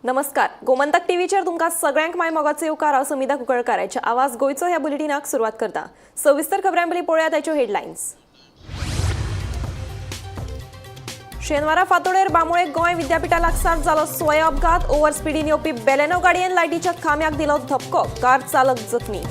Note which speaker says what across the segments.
Speaker 1: नमस्कार, गोमंतक टीव्हीचेर तुमकां सगळ्यांक my मोगाचो येवकार. हांव समिता कुंकळकाराच्या आवाज गोंयचो ह्या बुलेटिनाक सुरवात करता. सविस्तर खबरां पयलीं पळोवया ताच्यो हेडलायन्स. शेनवारा फांतोडेर बांबोळे गोंय विद्यापीठा लागसार जालो स्वय अपघात. ओव्हर स्पिडीन येवपी बेलेनो गाडयेन लायटीच्या खांब्याक दिलो धपको. कार चालक जखमी.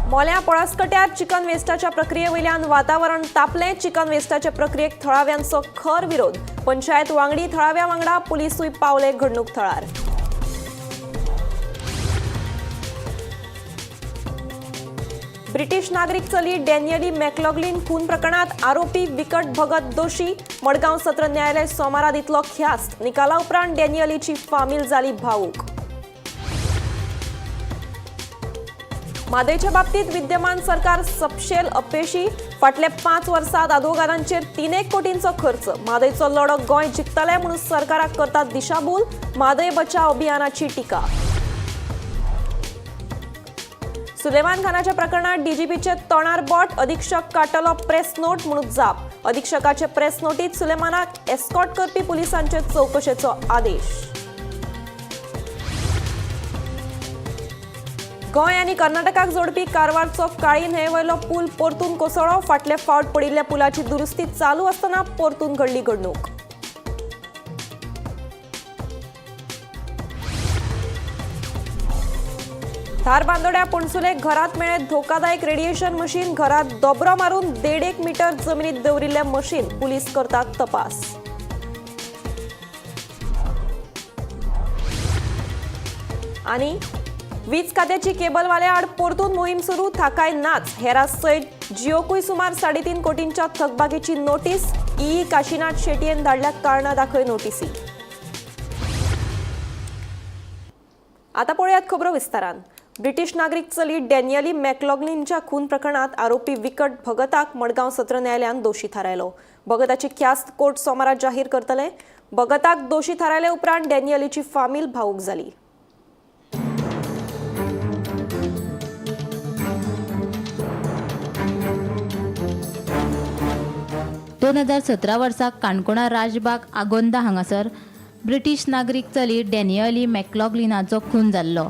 Speaker 1: मोल्यां पळसकट्यार चिकन वेस्टाच्या प्रक्रियेवयल्यान वातावरण तापलें. चिकन वेस्टाचे प्रक्रियेक थळाव्यांचो खर विरोध. पंचायत वांगडी थळाव्या वांगडा पुलिसूय पावले घडणूक थळार. ब्रिटीश नागरीक चली डॅनियली मॅकलॉगलीन खून प्रकरणात आरोपी विकट भगत दोशी. मडगांव सत्र न्यायालय सोमारा दितलो ख्यास्त. निकाला उपरांत डॅनियलीची फामील जाली भावूक. म्हादयच्या बाबतीत विद्यमान सरकार सपशेल अपेशी. फाटल्या 5 वर्सात आदवोगादांचेर 3 कोटींचो खर्च. म्हादयचो लढो गोंय जिखतले म्हणून सरकाराक करतात दिशाभूल. म्हादय बचाव अभियानाची टिका. सुलेमान खानाच्या प्रकरणात डीजीपीचे तोंडार बोट. अधीक्षक काडटलो प्रेस नोट म्हणून जाप. अधीक्षकाचे प्रेस नोटीत सुलेमानाक एस्कॉर्ट करपी पुलिसांचे चवकशेचो आदेश. गोंय आनी कर्नाटकाक जोडपी कारवारचो काळी न्हंयेवयलो पूल परतून कोसळ्ळो. फाटले फावट पडिल्ल्या पुलाची दुरुस्ती चालू आसतना परतून घडली घडणूक. धारबांदोड्या पणसुले घरात मेळ्ळे धोकादायक रेडिएशन मशीन. घरात दोबरो मारून 1.5 मीटर जमिनीत दवरिल्लें मशीन. पुलीस करतात तपास. आनी वीज खात्याची केबलवाल्या आड परतून मोहीम सुरू. थाकाय नाच. हेरां सयत जिओकूय सुमार 3.5 कोटींच्या थकबाकीची नोटीस. ई काशीनाथ शेटयेन धाडल्या कारणां दाखय नोटीसी. आता पळयात खबरो विस्तारान. ब्रिटीश नागरीक चली डॅनियली मॅकलॉगलीनच्या खून प्रकरणात आरोपी विकट भगताक मडगांव सत्र न्यायालयान दोशी थारायलो. भगताची ख्यास्त कोर्ट सोमारा जाहीर करतले. भगताक दोशी थारायले उपरांत डॅनियलीची फामील भावूक जाली.
Speaker 2: दोन 2017 वर्सा काणकोणा राजबाग आगोंदा हांगासर ब्रिटीश नागरीक चली डॅनियली मॅकलॉगलिनाचो खून जाल्लो.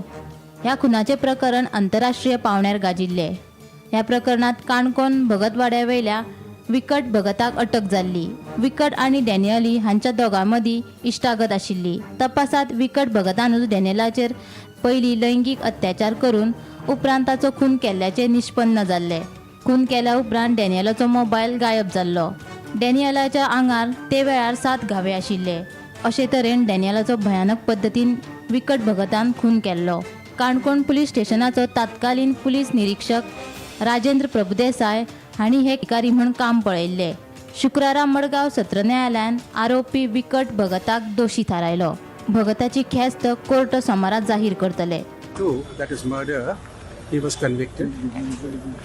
Speaker 2: ह्या खुनाचें प्रकरण आंतरराष्ट्रीय पावंड्यार गाजिल्लें. ह्या प्रकरणांत काणकोण भगतवाड्या वयल्या विकट भगताक अटक जाल्ली. विकट आनी डॅनियली हांच्या दोगां मदीं इश्टागत आशिल्ली. तपासांत विकट भगतानूच डॅनियलाचेर पयलीं लैंगीक अत्याचार करून उपरांत ताचो खून केल्ल्याचें निश्पन्न जाल्लें. खून केल्या उपरांत डॅनियलाचो मोबायल गायब जाल्लो. डॅनियलाच्या आंगार ते वेळार 7 घावे आशिल्ले. अशे तरेन डॅनियलाचो भयानक पद्दतीन विकट भगतान खून केल्लो. काणकोण पुलीस स्टेशनाचो तात्कालीन पुलीस निरीक्षक राजेंद्र प्रभुदेसाय हांणी हे अधिकारी म्हूण काम पळयल्लें. शुक्रारा मडगांव सत्र न्यायालयान आरोपी विकट भगताक दोशी थारायलो. भगताची ख्यास्त कोर्ट सोमारा जाहीर करतले.
Speaker 3: 2, that is murder, he was convicted.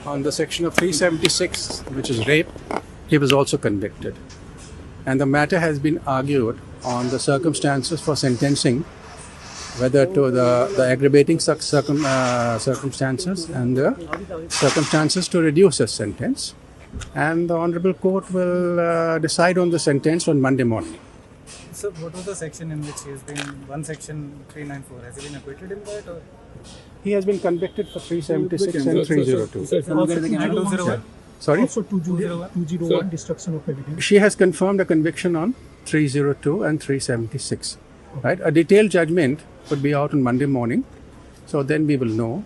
Speaker 3: On the section of 376, which is rape, he was also convicted. And the matter has been argued on the circumstances for sentencing, whether to the aggravating circumstances and the circumstances to reduce the sentence. And the Honorable Court will decide on the sentence on Monday morning.
Speaker 4: So what was the section in which he has been, one section 394, has he been acquitted in that? Or?
Speaker 3: He has been convicted for 376 and 302.
Speaker 4: 201?
Speaker 3: Sorry?
Speaker 5: Also 201, destruction of evidence.
Speaker 3: She has confirmed a conviction on 302 and 376. Right? A detailed judgment would be out on Monday morning. So then we will know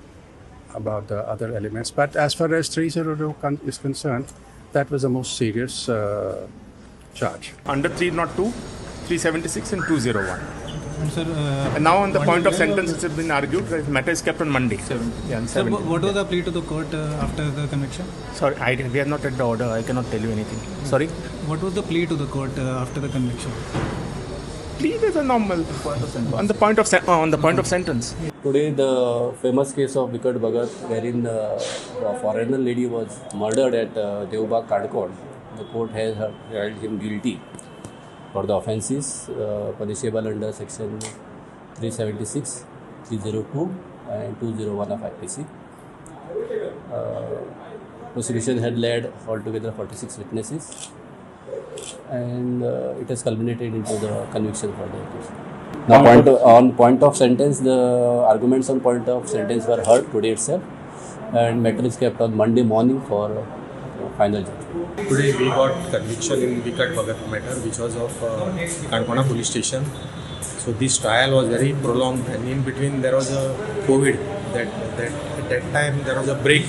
Speaker 3: about the other elements. But as far as 302 is concerned, that was the most serious charge.
Speaker 6: Under 302, 376 and 201.
Speaker 4: And sir,
Speaker 6: and now on the point of sentence, it has been argued that the matter is kept on Monday. Yeah, on
Speaker 4: sir,
Speaker 6: 17.
Speaker 4: what was the plea to the court after the conviction?
Speaker 6: Sorry, we have not read the order. I cannot tell you anything. Sorry?
Speaker 4: What was the plea to the court after the conviction?
Speaker 6: Plea is a normal on the point of sentence.
Speaker 7: Today, the famous case of Vikat Bhagat, wherein a foreigner lady was murdered at Devbag, Canacona. The court has held him guilty for the offences punishable under section 376, 302 and 201 of IPC. Prosecution had led altogether 46 witnesses, and it has culminated into the conviction for the accused. Now, on point of sentence, the arguments on point of sentence were heard today itself, and matter is kept on Monday morning for final judgment.
Speaker 8: Today we got conviction in Vikat Bhagat matter, which was of Canacona police station. So this trial was very prolonged, and in between there was a COVID. That at that time there was a break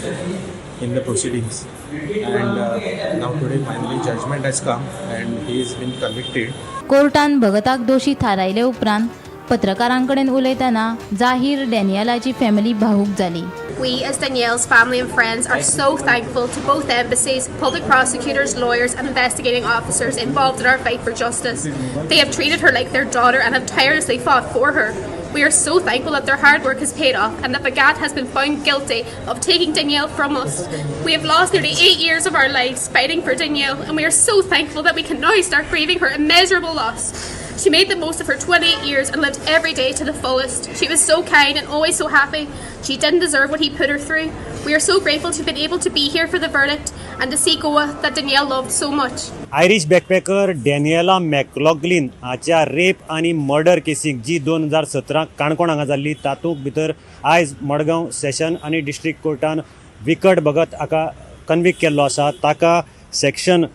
Speaker 8: in the proceedings, and now today finally judgment has come and he has been convicted.
Speaker 2: कोर्टान भगताक दोशी थारायले उपरांत पत्रकारांकडेन उलयतना जाहीर डॅनियलाची family भावूक जाली.
Speaker 9: We, as Danielle's family and friends, are so thankful to both embassies, public prosecutors, lawyers, and investigating officers involved in our fight for justice. They have treated her like their daughter and have tirelessly fought for her. We are so thankful that their hard work has paid off and that Bhagat has been found guilty of taking Danielle from us. We have lost nearly 8 years of our lives fighting for Danielle, and we are so thankful that we can now start grieving her immeasurable loss. She made the most of her 28 years and lived every day to the fullest. She was so kind and always so happy. She didn't deserve what he put her through. We are so grateful to have been able to be here for the verdict and to see Goa that Danielle loved so much.
Speaker 10: Irish backpacker Danielle McLaughlin हाच्या rape आनी murder केसीक जी 2017 काणकोण हांगा जाल्ली तातूंत भितर आयज मडगांव सेशन आनी district कोर्टान विकट भगत हाका कन्विक्ट केल्लो आसा. ताका section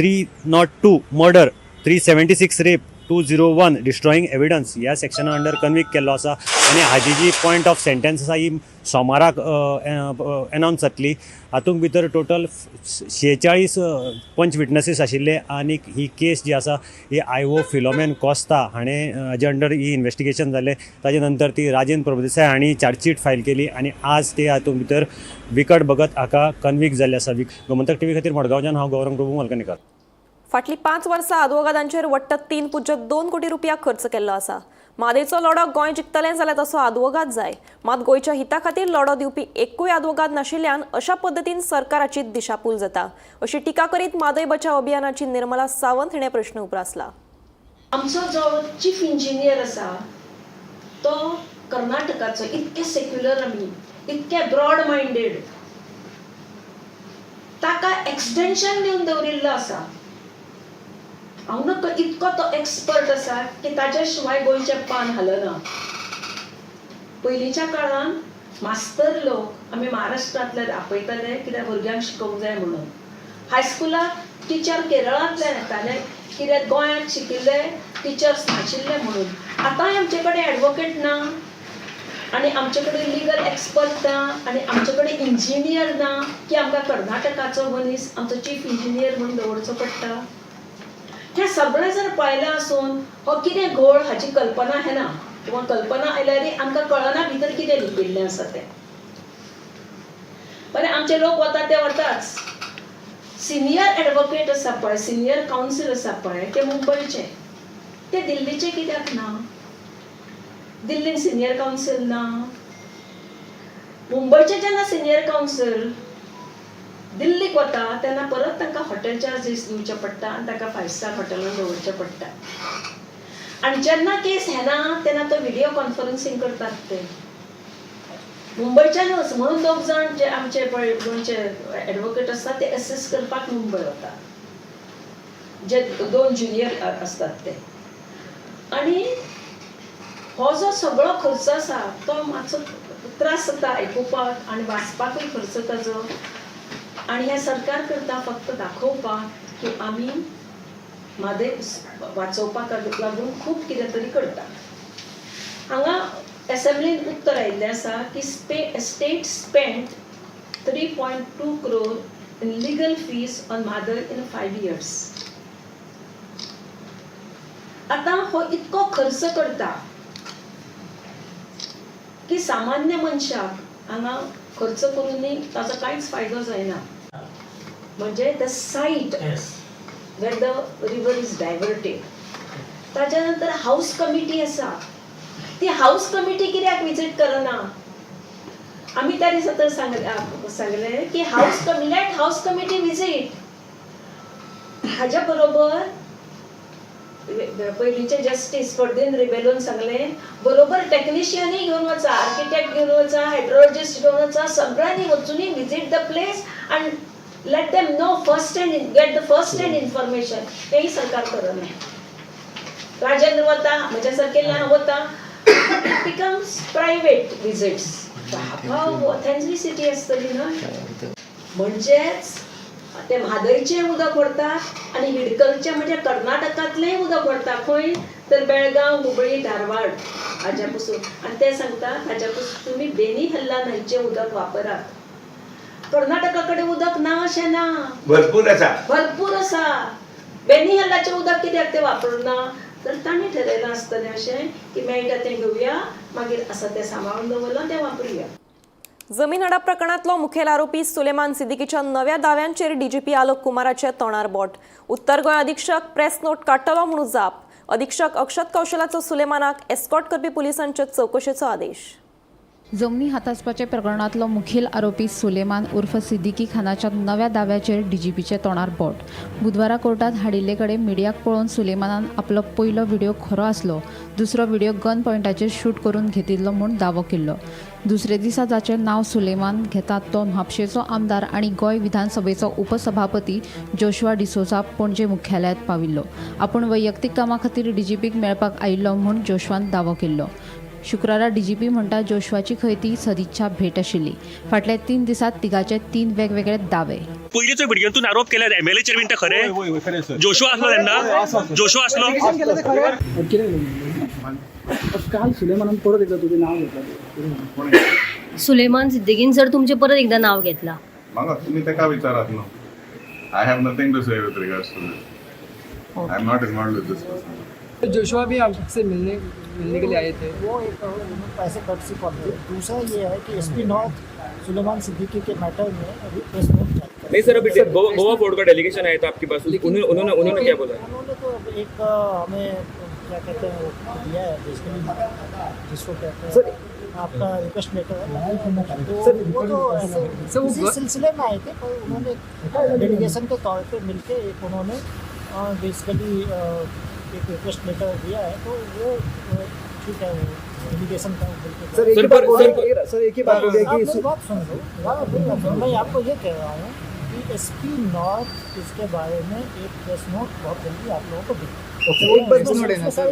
Speaker 10: 302 murder, 376 rape, 201 destroying evidence ह्या सेक्शना अंडर कन्विक्ट केल्लो आसा आनी हाजी जी पॉयंट ऑफ सेंटेन्स आसा ही सोमाराक एनावन्स जातली. हातूंत भितर टोटल 46 पंच विटनसीस आशिल्ले आनी ही केस जी आसा ही आयओ फिलोमेन कोस्ता हाणें हाजे अंडर ही इन्वेस्टिगेशन जालें. ताजे नंतर ती राजेंद्र प्रभुदेसाय हांणी चार्जशीट फायल केली आनी आज ते हातूंत भितर विकट भगत हाका कन्विक्ट जाल्ले आसा. गोमंतक टीव्ही खातीर मडगांवच्यान हांव गौरंग प्रभू मलकणीकर.
Speaker 1: फाटलीं 5 वर्सां आदवोगादांचेर वट्ट 3.2 कोटी रुपया खर्च केल्लो आसा. म्हादयचो लढो गोंय जिखतलें जाल्यार तसो आदवोगाद जाय, मात गोंयच्या हिता खातीर लढो दिवपी एकूय आदवोगाद नाशिल्ल्यान अशा पद्दतीन सरकाराची दिशाभूल जाता अशी टिका करीत म्हादय बचाव अभियानाची निर्मला सावंत हिणें प्रश्न उप्रासला.
Speaker 11: आमचो जो चीफ इंजिनियर आसा तो कर्नाटकाचो, इतके सेक्युलर आमी, इतके ब्रॉड मायंडेड, ताका एक्सटेंशन दिवन दवरिल्लो आसा. हांव न्हय इतको तो एक्सपर्ट आसा की ताज्या शिवाय गोंयचें पान हालना. पयलींच्या काळान मास्तर लोक आमी महाराष्ट्रांतल्यान आपयताले कित्याक भुरग्यांक शिकोवंक जाय म्हणून. हायस्कुलाक टिचर केरळांतल्यान येताले कित्याक गोंयांत शिकिल्ले टिचर्स नाशिल्ले म्हणून. आतांय आमचे कडेन एडवोकेट ना आनी आमचे कडेन लिगल एक्सपर्ट ना आनी आमचे कडेन इंजिनियर ना की आमकां कर्नाटकाचो मनीस आमचो चीफ इंजिनियर म्हणून दवरचो पडटा. हें सगळें जर पळयलें आसून हो कितें घोळ हाची कल्पना येना किंवा कल्पना आयल्यारय आमकां कळना भितर कितें लिपिल्लें आसा तें. बरें, आमचे लोक वता ते वताच. सिनियर एडवोकेट आसा पळय, सिनियर कावन्सील आसा पळय, ते मुंबयचे, ते दिल्लीचे कित्याक ना? दिल्लीन सिनियर कावन्सील ना. मुंबयचे जेन्ना सिनियर कावन्सील दिल्लीक वता तेन्ना परत तांकां हॉटेल चार्जीस दिवचे पडटा आनी तांकां 5 स्टार हॉटेलान दवरचें पडटा. आनी जेन्ना केस येना तेन्ना तो विडियो कॉन्फरन्सींग करतात ते मुंबयच्यानूच. म्हणून दोग जाण जे आमचे पळय गोंयचे एडवोकेट आसतात ते एसेस करपाक मुंबय वतात, जे 2 ज्युनियर आसतात ते. आनी हो जो सगळो खर्च आसा तो मातसो त्रास जाता आयकुपाक आनी वाचपाकूय खर्च ताजो. आनी हें सरकार करता फक्त दाखोवपाक की आमी म्हादय वाचोवपाक लागून खूब कितें तरी करता. हांगा एसेंब्लीन उत्तर आयिल्लें आसा की state spend 3.2 crore in legal fees on Mhadei in 5 years. आतां हो इतको खर्च करता की सामान्य मनशाक हांगा खर्च करूनय ताजो कांयच फायदो जायना. म्हणजे the site where the river is diverted. ताज्या नंतर हावस कमिटी आसा, ती हावस कमिटी कित्याक विजीट करना? आमी त्या दिसा तर सांगलें की house let house committee visit. हाज्या बरोबर पयलींचे जस्टीस फर्दीन रिबेलोन सांगलें बरोबर टॅक्निशियनूय घेवन वचा, आर्किटेक्ट घेवन वचा, हायड्रोलॉजिस्ट घेवन वचा, सगळ्यांनी वचूनय visit the place and let them know first hand, get the first hand information. तेंय सरकार करना. राजेंद्र वता, म्हज्या सारकेल्या वता, it becomes private visits. हाका ऑथेंटिसिटी आसतली न्हय. म्हणजेच ते म्हादयचें उदक व्हरतात आनी हिडकलचें म्हणजे कर्नाटकांतलेंय उदक व्हरता. खंय तर बेळगांव, हुबळी, धारवाड हाज्या पसून. आनी ते सांगता हाज्या पसून तुमी बेनी हल्ला न्हंयचें उदक वापरात. कर्नाटका कडेन उदक ना अशें ना,
Speaker 12: भरपूर आसा,
Speaker 11: भरपूर आसा. बेनी हल्लाचें उदक कित्याक तें वापरना? तर तांणी ठरयलां आसतलें अशें की मेळटा तें घेवया, मागीर आसा तें सांबाळून दवरलां तें वापरुया.
Speaker 1: जमीन हडप प्रकरणातलो मुखेल आरोपी सुलेमान सिद्दीकीच्या नव्या दाव्यांचेर डीजीपी आलोक कुमाराचे तोंडार बोट. उत्तर गोंय अधीक्षक प्रेस नोट काडटलो म्हणून जाप. अधीक्षक अक्षत कौशलाचो सुलेमानाक एस्कॉर्ट करपी पुलिसांचे चवकशेचो आदेश.
Speaker 13: जमनी हातासपाच्या प्रकरणांतलो मुखेल आरोपी सुलेमान उर्फ सिद्दीकी खानाच्या नव्या दाव्याचेर डीजीपीचे तोंडार बोट. बुधवारा कोर्टात हाडिल्ले कडेन मिडियाक पळोवन सुलेमानान आपलो पयलो व्हिडिओ खरो आसलो, दुसरो व्हिडिओ गन पॉयंटाचेर शूट करून घेतिल्लो म्हूण दावो केल्लो. दुसरे दिसा जाचें नांव सुलेमान घेतात तो म्हापशेचो आमदार आनी गोंय विधानसभेचो उपसभापती जोशुआ डिसोझा पणजे मुख्यालयांत पाविल्लो. आपूण वैयक्तीक कामा खातीर डीजीपीक मेळपाक आयिल्लो म्हूण जोशुआन दावो केल्लो. शुक्रारा डीजीपी म्हणटा जोशुआची खंय ती सदिच्छा भेट आशिल्ली. फाटल्या 3 दिसांत तिगाचे 3 वेगवेगळे दावे.
Speaker 14: पयलींचो व्हिडियोतून आरोप केले एमएलएचेर बीन, ते खरें? जोशुआ आसलो तेन्ना? जोशुआ आसलो?
Speaker 5: काल सुलेमानान परत एकदा तुजें नाव घेतला.
Speaker 15: सुलेमान सिद्दीकीन सर तुमचें परत एकदा नाव घेतला.
Speaker 16: म्हाका तुमी तेका विचारात न्हू. I have nothing to say with regards to this. I am not involved with this person.
Speaker 17: Joshua भी आपसे मिलने के लिए आए थे.
Speaker 5: वो एक पैसे कट सी कॉल. दूसरा ये है कि एसपी नॉर्थ सुलेमान सिद्दीकी के मैटर में अभी प्रेस नोट जारी.
Speaker 18: नहीं सर, अभी गोवा बोर्ड का डेलीगेशन आया था आपके पास, उन्होंने उन्होंने क्या बोला?
Speaker 5: उन्होंने तो एक हमें क्या कहते हैं वो दिया है बेसिकली, जिसको कहते हैं आपका रिक्वेस्ट लेटर है. तो वो तो ऐसे उसी सिलसिले में आए थे, पर उन्होंने डेलीगेशन के तौर पे मिलके एक उन्होंने बेसिकली एक रिक्वेस्ट लेटर दिया है. तो वो ठीक है, वो डेलीगेशन का बिल्कुल.
Speaker 17: सर एक ही बात हो गई कि
Speaker 5: बात सुन लो, मैं आपको ये कह रहा हूँ कि एसपी नॉर्थ इसके बारे में एक प्रेस नोट बहुत जल्दी आप लोगों को देगा.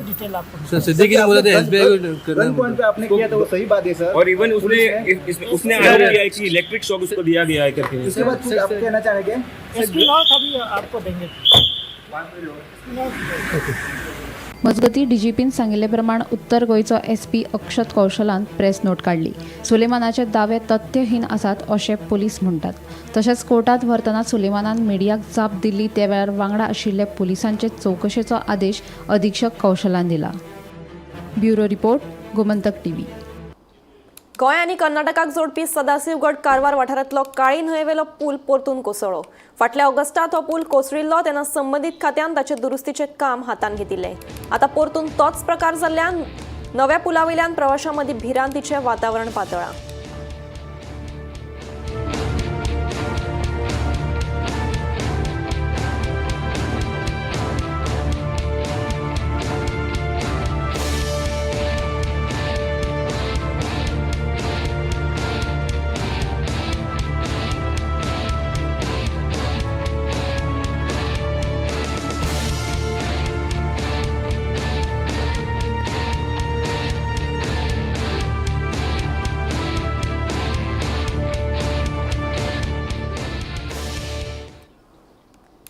Speaker 5: डिटेल आपको
Speaker 19: सर सिद्दीकी ने बोला था एसबीआई को
Speaker 17: गन पॉइंट पे आपने किया तो वो सही बात है सर.
Speaker 18: और इवन उसने आरोप किया है कि इलेक्ट्रिक शॉक उसको दिया गया है करके.
Speaker 17: उसके बाद आप कहना चाहेंगे?
Speaker 5: एसपी नॉर्थ अभी आपको देंगे.
Speaker 13: मजगती डीजीपीन सांगिल्ले प्रमाण उत्तर गोंयचो एसपी अक्षत कौशलान प्रेस नोट काडली. सुलेमानाचे दावे तथ्यहीन आसात अशें पुलीस म्हणटात. तशेंच कोर्टात व्हरतना सुलेमानान मिडियाक जाप दिल्ली त्या वेळार वांगडा आशिल्ले पुलिसांचे चवकशेचो आदेश अधीक्षक कौशलान दिला. Bureau report, Gomantak TV.
Speaker 1: Goa आनी कर्नाटकाक जोडपी सदाशिवगड कारवार वाठारांतलो काळी न्हंयेवेलो पूल परतून कोसळ्ळो. फाटल्या ऑगस्टात हो पूल कोसळिल्लो तेन्ना संबंदीत खात्यान ताचे दुरुस्तीचें काम हातांत घेतिल्लें. आतां परतून तोच प्रकार जाल्ल्यान नव्या पुला वयल्यान प्रवाशां मदीं भिरांतीचें वातावरण पातळ्ळां.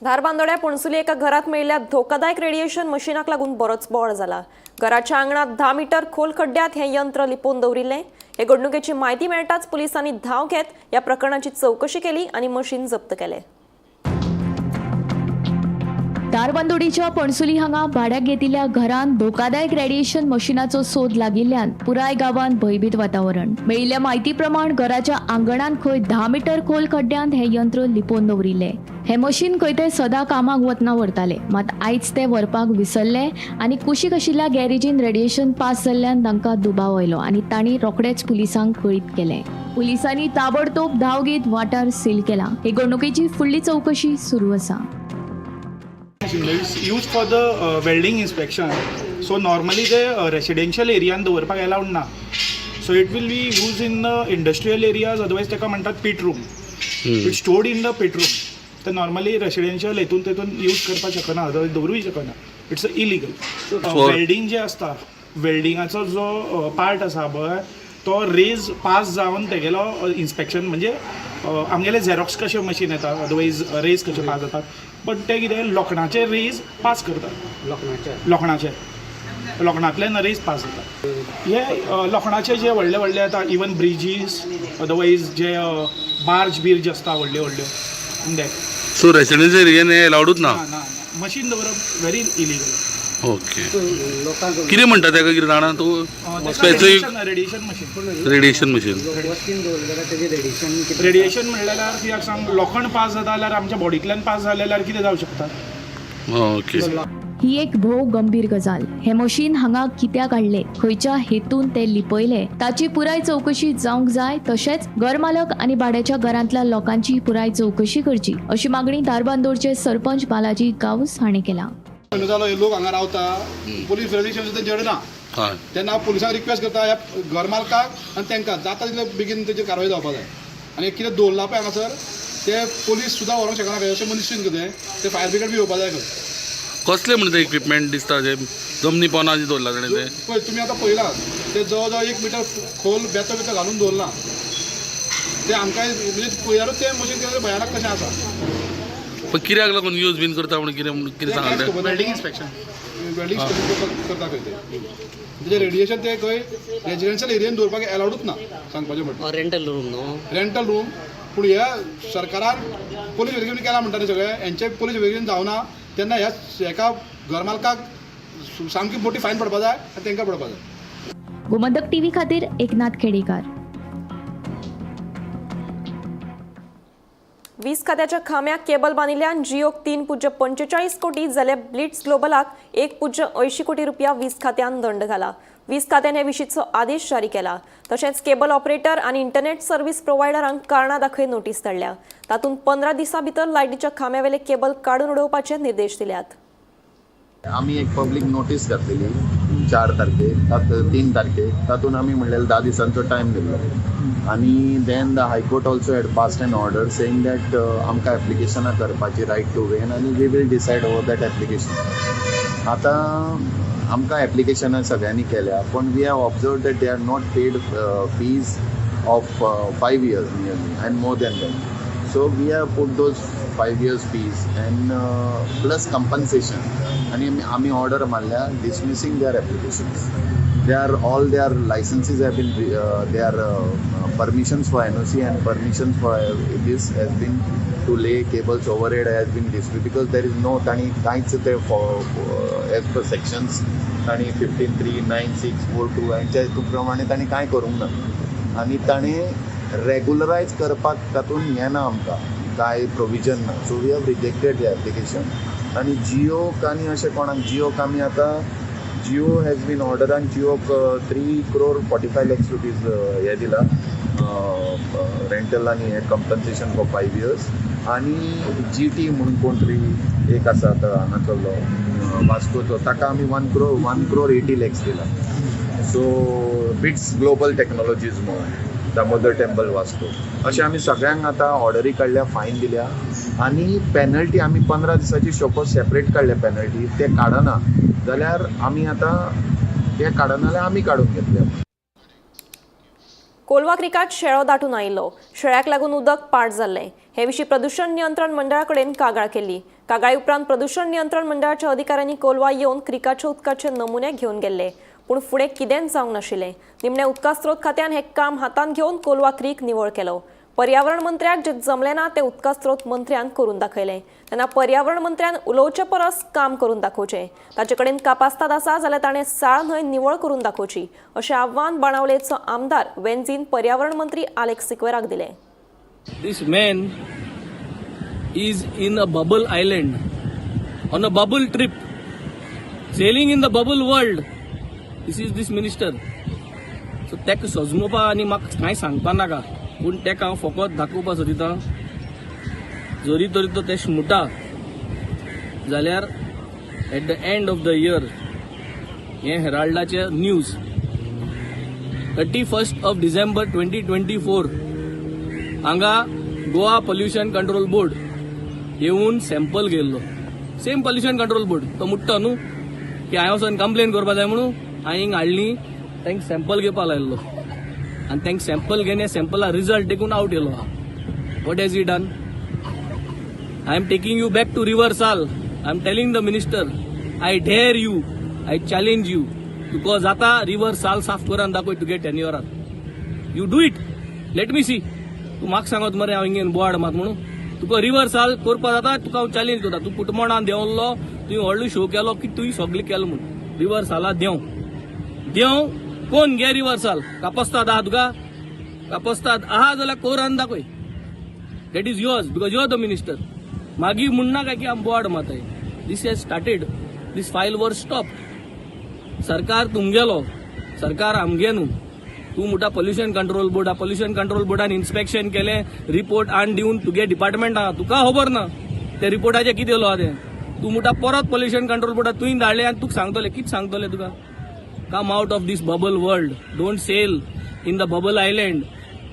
Speaker 1: धारबांदोड्या पणसुली एका घरात मेळिल्ल्या धोकादायक रेडिएशन मशिनाक लागून बरोच बोवाळ जाला. घराच्या आंगणात 10 मीटर खोल खड्ड्यात हें यंत्र लिपोवन दवरिल्लें. हे घडणुकेची म्हायती मेळटाच पुलिसांनी धांव घेत ह्या प्रकरणाची चवकशी केली आनी मशीन जप्त केलें.
Speaker 20: धारबांदोडीच्या पणसुली हांगा भाड्याक घेतिल्ल्या घरान धोकादायक रेडिएशन मशिनाचो सोद लागिल्ल्यान पुराय गांवांत भंयभीत वातावरण. मेळिल्ल्या म्हायती प्रमाण घराच्या आंगणांत खंय 10 मीटर खोल खड्ड्यांत हें यंत्र लिपोवन दवरिल्लें. हें मशीन खंय ते सदां कामाक वतना व्हरताले, मात आयज ते व्हरपाक विसरले आनी कुशीक आशिल्ल्या गॅरेजीन रेडिएशन पास जाल्ल्यान तांकां दुबाव आयलो आनी तांणी रोखडेच पुलिसांक कळीत केलें. पुलिसांनी ताबडतोब धांव घेत वाठार सील केला. हे घडणुकेची फुडली चवकशी सुरू आसा.
Speaker 6: machine. It's use for the welding inspection. So normally ते रेसिडेन्शियल एरियान दवरपाक एलावड ना. So it will be use in the industrial areas, otherwise ताका म्हणटात pit room. It's stored in the pit room. ते नॉर्मली रेसिडेन्शियल हेतून तेतून use करपाक शकना, अदरवायज दवरूय शकना. It's illegal. Welding जे आसता, वेल्डिंगाचो जो पार्ट आसा पळय, तो रेज पास जावन तेगेलो इन्स्पेक्शन, म्हणजे आमगेले झेरॉक्स कशें मशीन येता, अदरवायज रेज कशे पास जातात, बट ते कितें लोखणाचे रेज पास करतात. लोखणाचे लोखणांतल्यान रेज पास जातात. हे लोखणाचे जे व्हडले व्हडले येता, इवन ब्रिजीस, अदरवायज जे बार्ज बिर्ज आसता व्हडल्यो व्हडल्यो, that.
Speaker 19: So residential एरियान हे अलावडूच ना?
Speaker 6: ना, मशीन दवरप व्हेरी इलिगल.
Speaker 19: ओके, कितें म्हणटा ताका, कितें जाणा तूं? Specific
Speaker 6: radiation machine.
Speaker 19: Radiation machine.
Speaker 6: Radiation म्हणल्यार कित्याक सांग, लोखण पास जाता जाल्यार आमच्या बॉडींतल्यान पास जालें जाल्यार कितें जावं शकता.
Speaker 19: ओके.
Speaker 20: ही एक भोव गंभीर गजाल. हे मशीन हांगा कित्याक हाडले, खंयच्या हेतून ते लिपयले, ताची पुराय चवकशी जावंक जाय. तशेंच घरमालक आनी भाड्याच्या घरांतल्या लोकांची पुराय चवकशी करची, अशी मागणी धारबांदोडचे सरपंच बालाजी गांवस हांणी केला.
Speaker 16: लोक हांगा रावता, पोलीस रेडिएशन तेंचे ना, तेन्ना हांव पुलिसांक रिक्वेस्ट करता ह्या घर मालकाक आनी तांकां जाता तितले बेगीन तेजेर कारवाय जावपा जाय. आनी कितें दवरलां पळय हांगासर ते पोलीस सुद्दां व्हरूंक शकना खंय, अशें मनीस कितें ते फायर ब्रिगेड बी येवपा जाय खंय.
Speaker 19: कसले म्हणटा इक्विपमेंट दिसता जे जमनी पोना जे दवरला ताणें ते?
Speaker 16: पळय तुमी आतां पळयलां ते जवळ जवळ 1 मिटर खोल बेतो बेतो घालून दवरलां ते आमकां, म्हणजे पळयल्यारूच तें मशीन कितें भयानक कशें आसा.
Speaker 19: पण कित्याक लागून यूज बीन करता म्हणून कितें कितें सांगलें?
Speaker 6: वेल्डिंग इन्स्पेक्शन,
Speaker 16: वेल्डिंग करता खंय ते, तेजें रेडिएशन ते खंय रेजिडेन्शियल एरियेन दवरपाक एलावडूच ना सांगपाचें म्हणल्यार.
Speaker 17: रेंटल रूम न्हू,
Speaker 16: रेंटल रूम. पूण ह्या सरकारान पोलीस वेरिफिकेशन केलां म्हणटा न्ही सगळें, हेंचें पोलीस वेरिफिकेशन जावना तेन्ना ह्या एका घर मालकाक सामकी मोठी फायन पडपा जाय आनी तांकां पडपा जाय.
Speaker 20: गोमंतक टीव्ही खातीर एकनाथ खेडेकार.
Speaker 1: वीज खात्याच्या खांब्याक केबल बांदिल्ल्यान जियोक 3.45 कोटी जाल्यार ब्लिट्स ग्लोबलाक 1.80 कोटी रुपया वीज खात्यान दंड घाला. वीज खात्यान हे विशींचो आदेश जारी केला. तशेंच केबल ऑपरेटर आनी इंटरनेट सर्व्हिस प्रोव्हायडरांक कारणां दाखय नोटीस धाडल्या. तातूंत 15 दिसां भितर लायटीच्या खांब्यावेले केबल काडून उडोवपाचे निर्देश दिल्यात.
Speaker 16: आमी एक पब्लीक नोटीस घातलेली 4 तारखेक, 3 तारखेक, तातूंत आमी म्हणलेले 10 दिसांचो टायम दिल्लो. आनी then the high court also had passed an order saying that आमकां एप्लिकेशनां करपाची रायट टू वेन आनी we will decide over that application. आतां आमकां एप्लिकेशनां सगळ्यांनी केल्या, पूण we have observe that they are not paid fees of 5 years nearly and more than that. So we have put those 5 years fees and plus compensation. आनी आमी order मारल्या dismissing their applications. They are all their licenses have been their permissions for NOC and permissions for this has been to lay cables overhead has been dismissed because there is no तांणी कांयच ते as per sections तांणी 15 3 9 6 4 2 हांच्या हितून प्रमाणे तांणी कांय करूंक ना आनी ताणें रेगुलरायज करपाक तातूंत हें ना, आमकां कांय प्रोविजन ना. So we have rejected the application. आनी जियोक आनी अशें कोणाक जियोक आमी आतां जियो हॅज बीन ऑर्डर आनी जियोक 3 crore 45 lakhs rupees हे दिला रेंटल आनी हे कंपन्सेशन फॉर 5 इयर्स. आनी जी टी म्हणून कोण तरी एक आसा आतां हांगासरलो वास्कोचो, ताका आमी 1 crore 80 lakhs दिला. सो बिट्स ग्लोबल टॅक्नोलॉजीज म्हणून दामोदर टेम्पल वास्को. अशें आमी सगळ्यांक आतां ऑर्डरी काडल्या, फायन दिल्या आनी पेनल्टी आमी 15 दिसाची शोको सेपरेट काडल्या. पेनल्टी ते काडना जाल्यार आमी आतां ते काडना जाल्यार आमी काडून घेतले.
Speaker 1: कोलवा क्रिकात शेळो दाटून आयिल्लो. शेळ्याक लागून उदक पाट जाल्लें. हे विशीं प्रदूषण नियंत्रण मंडळा कडेन कागाळ केल्ली. कागाळी उपरांत प्रदूषण नियंत्रण मंडळाच्या अधिकाऱ्यांनी कोलवा येवन क्रिकाच्या उदकाचे नमुने घेवन गेल्ले, पूण फुडें कितेंच जावंक नाशिल्लें. निमणें उदका स्रोत खात्यान हें काम हातांत घेवन कोलवा क्रीक निवळ केलो. पर्यावरण मंत्र्याक जे जमलें ना तें उदका स्रोत मंत्र्यान करून दाखयलें. तेन्ना पर्यावरण मंत्र्यान उलोवचे परस काम करून दाखोवचें. ताचे कडेन कापास्ताद आसा जाल्यार ताणें साळ न्हंय निवळ करून दाखोवची, अशें आव्हान बाणावलेचो आमदार वेन्झीन पर्यावरण मंत्री आलेक्स सिक्वेराक दिलें.
Speaker 19: This man is in a bubble island, on a bubble trip, sailing in the bubble world. This is this minister. So ताका सजमोवपा आनी म्हाका कांय सांगपा नाका, पूण ताका हांव फकत दाखोवपा सोदिता, जरी तरी तो ते शिमुटा जाल्यार at the end of the year हें हेराल्डाचें news 31st of December 2024 हांगा गोवा पोल्युशन कंट्रोल बोर्ड येवन सॅम्पल घेयल्लो. सेम पोल्युशन कंट्रोल बोर्ड तो मुट्टो न्हू की हांवें वचोन कंप्लेन करपा जाय म्हणून हांवें हिंग हाडली, तांकां सॅम्पल घेवपा लायल्लो आनी तांकां सॅम्पल घेवन सॅम्पला रिजल्ट देखून आवट येयलो आहा. What has he done? I am taking you back to River Sal. I am telling the minister, I dare you, I challenge you. तुका जाता रिवर साल साफ करून दाखय तुगे टेन्युअरात. You do it, let me see. तूं म्हाका सांगत मरे हांव हिंगेन बोवाड मात म्हणून. तुका रिवर साल करपा जाता, तुका हांव चॅलेंज करता. तूं कुटमणान देंवलो, तुवें व्हडलो शो केलो की तुवें सगळें केलो म्हूण. रिवर साला देंव देंव कोण गे रिवर साल कापस्ताद आहा तुका, कापस्ताद आहा जाल्यार कोरान दाखय. That is yours because you are the minister. मागीर म्हणना काय की आम बोवाड माताय. This has started, this file were stop. सरकार तुमगेलो, सरकार आमगे न्हू. तूं म्हणटा pollution control board, pollution control बोर्डान इन्स्पेक्शन केलें, रिपोर्ट हाडून दिवन तुगे डिपार्टमेंट आहा, तुका खबर ना ते रिपोर्टाचें कितें येयलो आहा तें. तूं म्हणटा परत पोल्युशन कंट्रोल बोर्डाक तुवें धाडलें आनी तुका सांगतलें, कितें सांगतलें तुका? Come out of this bubble world, don't sail in the bubble island.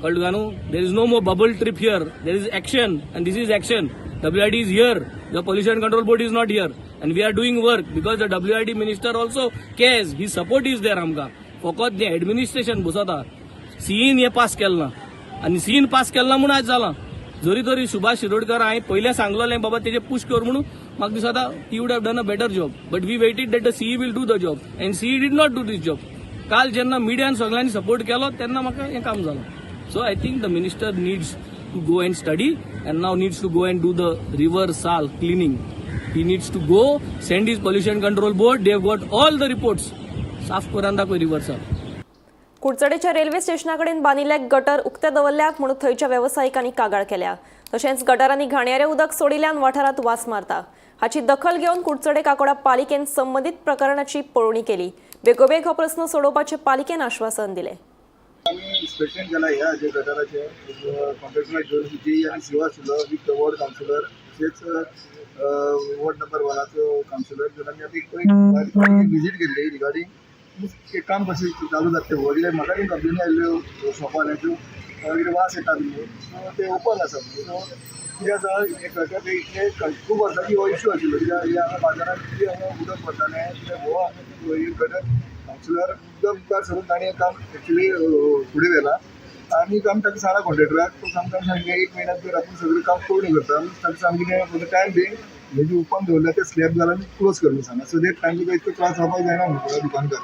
Speaker 19: कळ्ळें तुका न्हू? There is no more bubble trip here, there is action and this is action. WID is here, the pollution control board is not here and we are doing work because the WID minister also cares, his support is there. आमकां फकत हें administration बसता. सीईन हें pass केलें ना आनी सीईन pass केलें ना म्हूण आयज जालां. जरी तरी सुभाष शिरोडकर हांवें पयलें सांगलेलें बाबा तेजें पूश कर म्हणून, म्हाका दिसता he would have done a better job, but we waited that the CE will do the job and CE did not do this job. काल जेन्ना मिडियान सगळ्यांनी सपोर्ट केलो तेन्ना म्हाका हें काम जालां. So I think the minister needs to go and study and now needs to go and do the river Sal cleaning. He needs to go send his pollution control board. They have got all the reports. साफ करून दाखय river साल.
Speaker 1: कुडचडेच्या railway स्टेशना कडेन बांदिल्ले gutter उक्ते दवरल्यात म्हणून थंयच्या वेवसायिकांनी कागाळ केल्या. तशेंच गटारांनी घाणयारें उदक सोडिल्ल्यान वाठारांत वास मारता. हाची दखल घेवन कुडचडे काकोडा पालिकेन संबंदीत प्रकरणाची पळोवणी केली. बेगोबेग हो प्रस्न सोडोवपाचें पालिकेन आश्वासन दिलें.
Speaker 12: आमी इन्स्पेक्शन केला ह्या हाजे गटाराचें. कॉन्ट्रॅक्टराक घेवन जी आनी सीओ आशिल्लो विथ वॉर्ड कावन्सिलर, तशेंच वॉर्ड नंबर 1 कावन्सिलर घेवन आमी आतां एक विजीट केल्ली रिगार्डींग एक काम कशें चालू जाता तें. कित्याक म्हाका बीन कंप्लेनी आयिल्ल्यो शॉपवाल्यांच्यो, कितें वास येता म्हणून. सो ते ओपन आसा म्हणून. सो कितें आसा हें गटर इतलें खूब वर्सांची हो इशू आशिल्लो. कित्याक हे हांगा बाजारांत कितें हांगा उदक पडटालें, कित्याक हो हांगा गटर कावन्सिलर मुद्दम मुखार सरून ताणें हें काम एक्चुली फुडें व्हेलां आनी आमी ताका सांगलां कॉन्ट्रॅक्टराक. तो सामकें सांगलें एक म्हयन्याक भितर आपूण सगळें काम पूर्ण करता. ताका सांगलें फॉर the time being हे जे ओपन दवरल्या ते स्लॅब घालून क्लोज कर म्हणून सांगलां. सो that तांकां इतको त्रास जावपाक जायना म्हणून दुकानदार.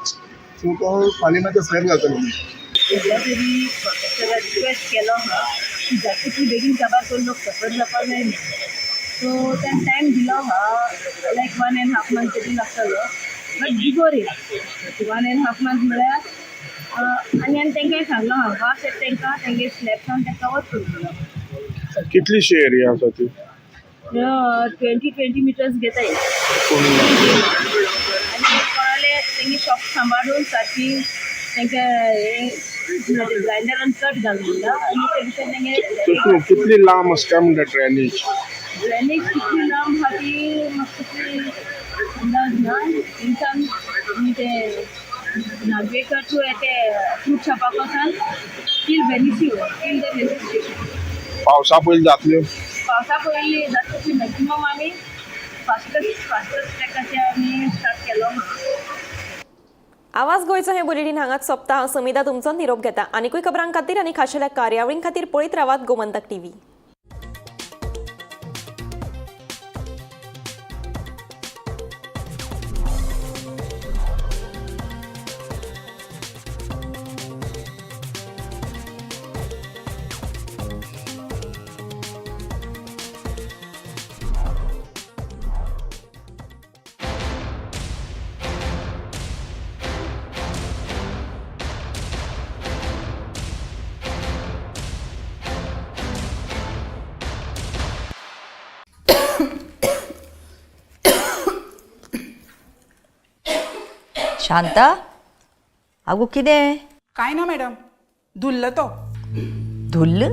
Speaker 12: सो तो फाल्यां मागीर स्लॅब घालतलो म्हणून.
Speaker 21: कॉन्ट्रॅक्टराक रिक्वेस्ट केलो आहा की जाता तितली बेगीन काबार करून लोक सफर जावपाक जाय न्ही. सो ताणें टायम दिलो आहा लायक 1.5 मंथ तरी लागतलो, but before it 1.5 month म्हळ्यार आनी आनी तांकां सांगलो आहा वास येता तांकां तेंगे स्लॅब सावन तें कवर करूं म्हणून.
Speaker 22: कितलीशी एरिया आसा ती?
Speaker 21: 20 मिटर्स घेताय. आनी कोणाले तेंगे शॉप सांबाळून सारकी तांकां हें ग्रायंडरान कट घाल म्हणटा आनी ते भितर तेंगे
Speaker 22: कितली लांब आसा काय म्हणटा ड्रेनेज?
Speaker 21: ड्रेनेज कितली लांब आहा ती म्हाका तितली अंदाज ना. इनसान आमी ते नागवेकर टू ते फ्रूट शॉपाक वचून till Benicio till the railway station.
Speaker 22: पावसा पयलीं जातल्यो?
Speaker 21: पावसा पयलीं जाता तितली मॅक्सिमम आमी फास्टस्ट ट्रॅकाचे आमी स्टार्ट केलो आहा.
Speaker 1: आवाज गोंयचो हें बुलेटीन हांगाच सोंपता. हांव समिता तुमचो निरोप घेता. आनीकूय खबरां खातीर आनी खाशेल्या कार्यावळीं खातीर पळयत रावात गोमंतक टीव्ही.
Speaker 23: शांता, आगो कितें?
Speaker 24: काय ना मॅडम, धुल्ल तो.
Speaker 23: धुल्ल?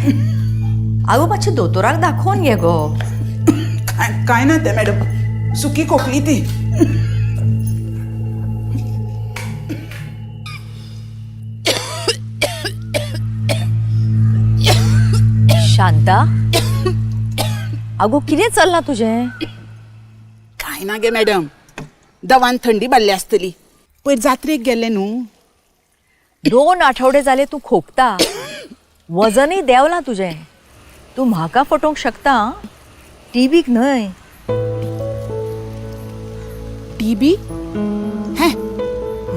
Speaker 23: आगो मातशें दोतोराक दाखोवन घे गो.
Speaker 24: काय ना तें मॅडम, सुकी खोकली ती.
Speaker 23: शांता, आगो कितें चल्लां तुजें?
Speaker 24: काय ना गे मॅडम, दवान थंडी बारली आसतली. पयर जात्रेक गेल्लें न्हू.
Speaker 23: 2 आठवडे जाले तूं खोकता, वजनय देंवलां तुजें. तूं म्हाका फटोवंक शकता, टीबीक न्हय.
Speaker 24: टीबी? हें,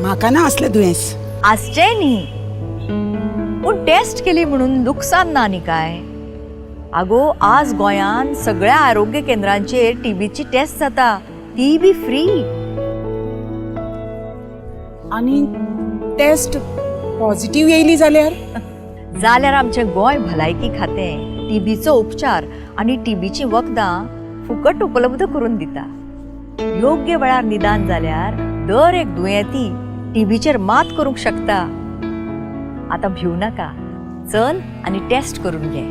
Speaker 24: म्हाका ना असलें दुयेंस.
Speaker 23: आसचें न्ही, पूण टेस्ट केली म्हणून लुकसान ना न्ही काय? आगो आज गोंयांत सगळ्या आरोग्य केंद्रांचेर टीबीची टेस्ट जाता, ती बी फ्री.
Speaker 24: आनी टेस्ट पॉझिटिव्ह येयली जाल्यार?
Speaker 23: जाल्यार आमचें गोंय भलायकी खातें टीबीचो उपचार आनी टीबीचीं वखदां फुकट उपलब्ध करून दिता. योग्य वेळार निदान जाल्यार दर एक दुयेंती टीबीचेर मात करूंक शकता. आतां भिव नाका, चल आनी टेस्ट करून घे.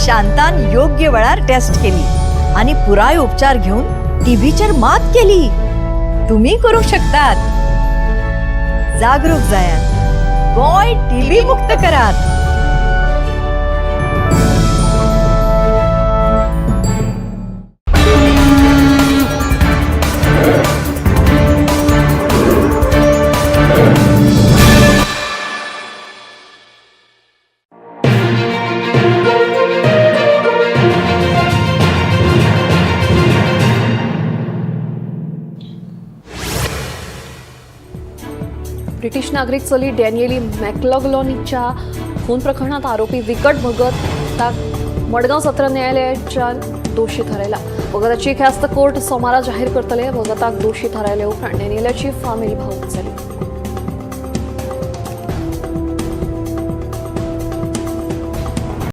Speaker 23: शांतान योग्य वेळार टेस्ट केली आनी पुराय उपचार घेवन टीबीचेर मात केली. तुम्ही करूंक शकतात. जागरूक जायात, गोंय टीबी मुक्त करात.
Speaker 1: ब्रिटिश नागरिक चली डॅनियली मॅकलॉगलॉनीच्या खून प्रकरणात आरोपी विकट भगत मडगांव सत्र न्यायालयाच्या दोषी थारायला. भगताची ख्यास्त कोर्ट सोमारा जाहीर करतले. भगताक दोषी थारायले उपरांत डॅनियलाची फामील भावूक जाली.